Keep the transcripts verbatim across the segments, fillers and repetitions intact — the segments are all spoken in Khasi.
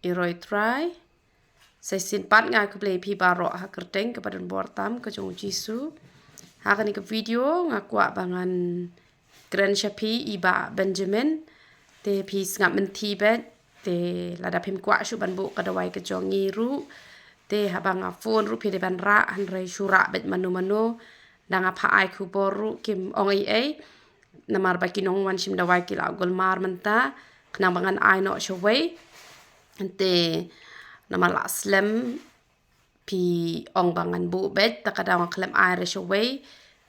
Ïaroh Trai. Sa shisien pat nga ai khublei phi baroh ha ka kyrteng kaba donbor tam ka jong u Jisu. Ha kane ka video nga kwah ba ngan kren sha phi ïa i Bah Benjamin. Te phi sngap mynthi beit. Te lada phim kwah shuh ban buh ka dawai ka jong ngi ruh, te haba nga phone ruh phi dei ban rah, hynrei shu rah beit mano mano. Da nga phah ai khubor ruh kim ong ei ei. Namar ba ki nongwan shim dawai ki la kulmar mynta, khnang ba ngan ai noh shawei. Te namar la slem phi ong ba ngan buh beit, te ka daw nga khlem ai re shawei.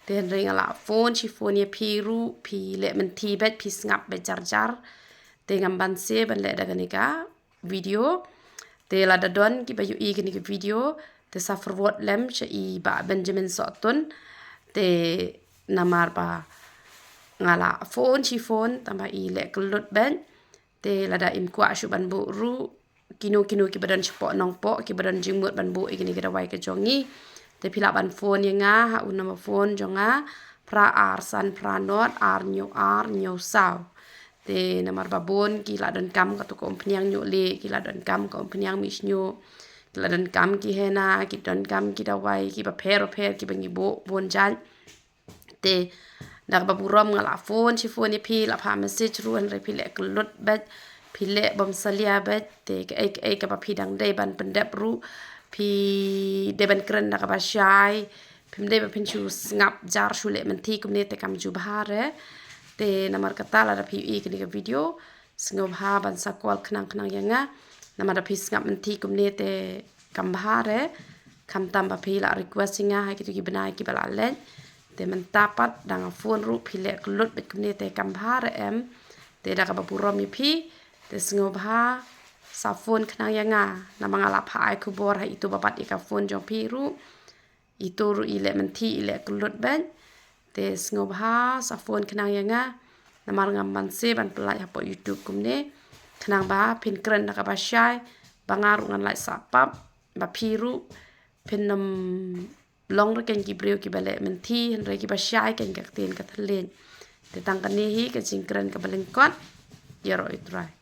Te hynrei nga la phone shi phone ïa phi ruh, phi leh mynthi beit, phi sngap beit jar jar. Te ngam banse ban leh da kane ka video. Te lada don kiba ïohi kane ka video, te sa forward lem sha i Bah Benjamin Sohtun. Te namar ba nga la phone shi phone, tangba i leh kyllut beit. Te lada im kwah shuh ban buh ruh, kino kino kiba don shapoh Nongpoh, kiba don jingmut ban buh ïa kane ka dawai ka jong ngi, te phi lah ban phone ïa nga ha u number phone jong nga, phra ar san phra nod ar hynñiew ar hynñiew saw. Te namar ba bun ki la donkam kato ka umphniang ñiuh lieh, ki la donkam ka umphniang mih shñiuh, ki la donkam ki hena, ki donkam ki dawai kiba pher pher kiba ngi buh bun jait. Te da kaba burom nga la phone shi phone ïa phi, la phah message ruh, hynrei phi leh kyllut beit, phi leh bym salia beit. Te kaei kaei kaba phi dang dei ban pyndep ruh, phi dei ban kren da kaba shai. Phim dei ba phin shu sngap jar, shu leh mynthi kumne te kam ju bha re. Te namar kata lada phi ïohi kane ka video, sngewbha ban sa call khnang khnang ïa nga. Namar da phi sngap mynthi kumne te kam bha re. Khamtam ba phi la request ïa nga ha kito ki bnai kiba la leit. Te mynta pat da nga phone ruh phi leh kyllut beit kumne te kam bha re em. Te da kaba burom ïa phi, te sngewbha sa phone khnang ïa nga. Namar nga la phah ai khubor ha ito ba bat ïa ka phone jong phi ruh. Ito ruh i leh mynthi, i leh kyllut beit. Te sngewbha sa phone khnang ïa nga. Namar ngam banse ban pynlait hapoh YouTube kumne. Khnang ba phin kren da kaba shai, ba nga ruh ngan lait sah pap, ba phi ruh phin ym long re kein ki briew kiba leh mynthi, hynrei kiba shai kein ka ktien ka thylliej. Te tang kane hi ka jingkren kaba lyngkot. Ïaroh Trai.